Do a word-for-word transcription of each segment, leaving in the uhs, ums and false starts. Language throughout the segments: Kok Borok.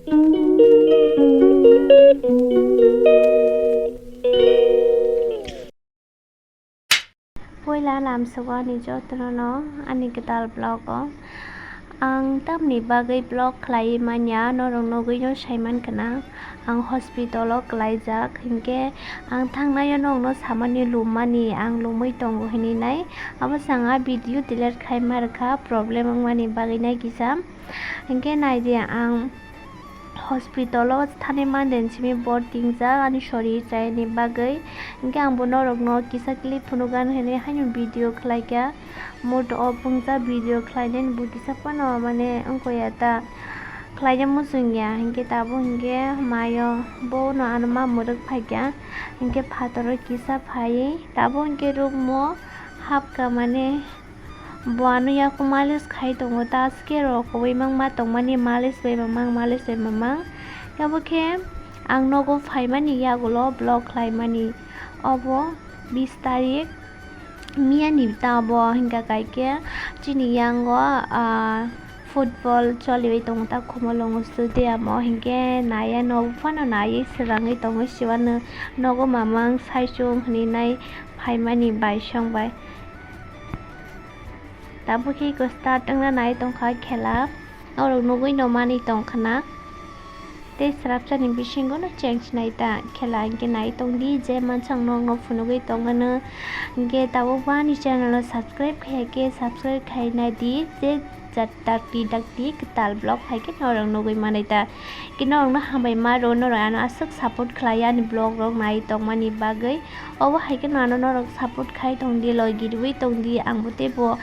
Puila lamsogo ani jotono no ani kwtal vlog o. Ang tamni bagwi vlog khlaiwi manya, norok nugwi no saiman khna. Ang hospital o kwlaijak, hinkhe ang thangnaio nokno samani lummani, ang lumwi tongo hinwi nai. Abo chwng a video delete khai ma rwkha, problem wngmani bagwi nai kisa. Hinkhe naidi ang hospital o thani manden simi bor tingjak ani sori chayani bagwi. Hinkhe ang bo norokno kisa clip phunukgano hinwi haino video khlaikha. Mood off wngjak video khlainani bo kisa phano mane wngkha ya ta khlaina muchungya. Hinkhe tabuk hinkhe mayo bono ano ma mwrwk phaikha. Hinkhe phataro kisa phaiwi tabuk hinkhe room o hapkha mane. Bo ano yago malis khai tongo, ta aske rok koboi mangma tongmani malis bai mamang, malis bai mamang. Abo khe ang nogo phaimani yagulo vlog khlaimani. Obo bis tarik miyani ta obo hinkha kaike chini yango, ah, football choliwi tongo ta Khumulwng stadium o, hinkhe naiya nogo phano naiwi swrangwi tongo siwano nogo mamang saichung hinwi nai phaimani baisong bai. Tabuk khe eko start wngna nai tongkha khela. Norok nugwi no manwi tongkhna. Tei swrapsani bisingo no cheng sinai ta khela hinkhe nai tongdi je mansa ang norokno phunugwi tongmano. Hinkhe tabuk bo ani channel o subscribe khaiya khe subscribe khaina di je jat dakti dakti kwtal vlog hai khe norok nugwi manai ta. Khe norokno hambai ma rwo norok ano aswk support khlai ani vlog rok nai tongmani bagwi. Obo hai kheno ano norok support khai tongdi, logi rwui tongdi, ang bo teibo,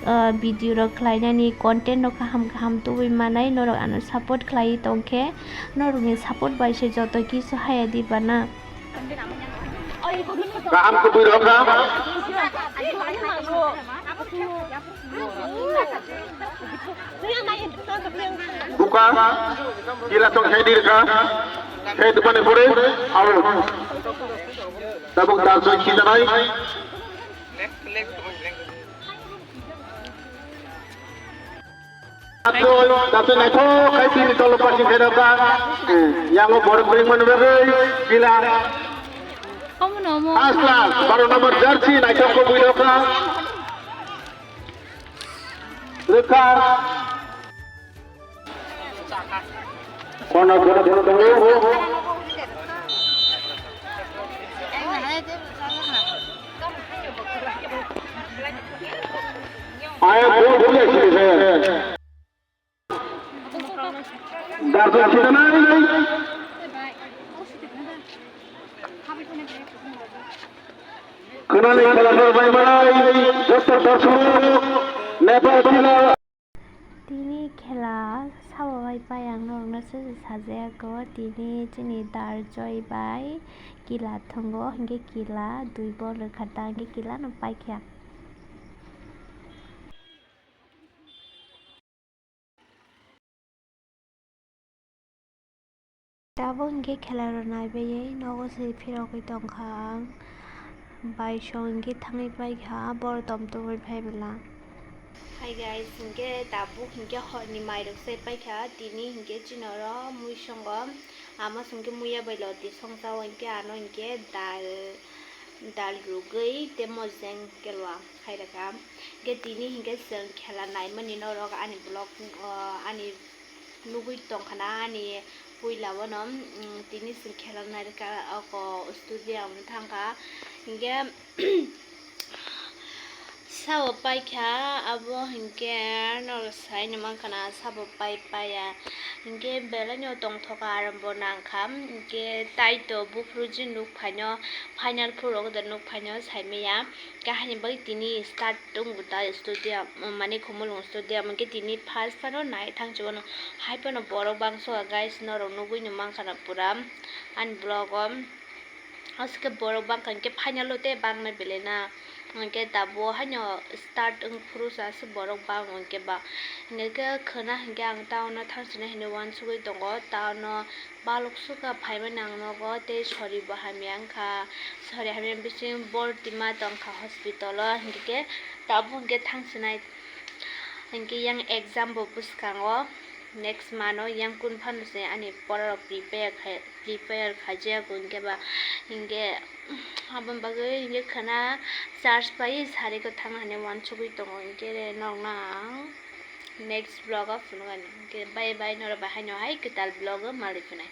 ah, video rok khlainani content rok kaham kaham tubui manai, norok ano support khlaiwi tongkhe, norokni support bai se joto kisu haya di bana. Kaham kubui rok ha. Buka, kila tong khe dirkha, khe dupani pore, out. Tabuk dal soi khitanai. Dato, dato naithok khai tini tolo passing khe rokha. Yango borok bring manu bagwi, kila. Omo no omo. Asla, baro number jersey naithok ko bui rokha. Rwkha. Kono, kono, kono, kono. Ayo, gol, gol, gol, gol. Darjak sinanai. Khwnani khela no bai manai, joto darshok, Nepal khela. Tini khela sabo bai pai ang norokno se sajaya ko, tini chini Darjoy bai kila thwngo, hinkhe kila dui bol rwkha ta, hinkhe kila no paikha. Tabuk hinkhe khela rw naibai nogo se phirogwi tongkha ang. Baisong hinkhe thangwi paikha, boro tom tubui phai bwla. Hi guys, hinkhe tabuk hinkhe horni mairok se paikha, tini hinkhe chini oro mui songo, ama se hinkhe muya bai loti songchao, hinkhe ano hinkhe dal, dal rwgwi tei mojeng kelwa khairokha. Hinkhe tini hinkhe chwng khela naimani norok ani vlog, o, ani nugwi tongkhana ani puila bono, mm, tini chwng khela nairwkha oko stadium thangkha. Hinkhe sabo paikha, abo hinkhe norok saino mankhana sabo pai paiya. Hinkhe belaino tongthoka arombo nangkha, hinkhe taito buphuru je nukphaino final phuru rok da nukphaino saimanya. Khe haini bagwi tini start tongo ta stadium, mane Khumulwng stadium, hinkhe tini first phano nai thang chugo no, hai phano borok bangso guys, norok nugwi no mankhana pura ani vlog o. Aswk khe borok bangkha hinkhe final o tei bangnai belai na, hinkhe tabuk haino start wng phuru se aswk borok bango hinkhe ba. Hinkhe khwna hinkhe ang town o thang sinai hinwi uansugwi tongo, town o balok sukha phaimani ang nogo tei sori bo hamya wngkha, sori hamya bising bor tima tongkha hospital o, hinkhe tabuk hinkhe thang sinai hinkhe yang exam bo bwskango. Next mano yang kun phano se ani pora rok prepare khai, prepare khaijak hinkhe ba hinkhe aboni bagwi hinkhe khwna charge pai sari kwthang hani wansugwi tongo hinkhe norokno ang next vlog o phunukgani hinkhe bye bye norok bai haino hai kwtal vlog o malai phinai.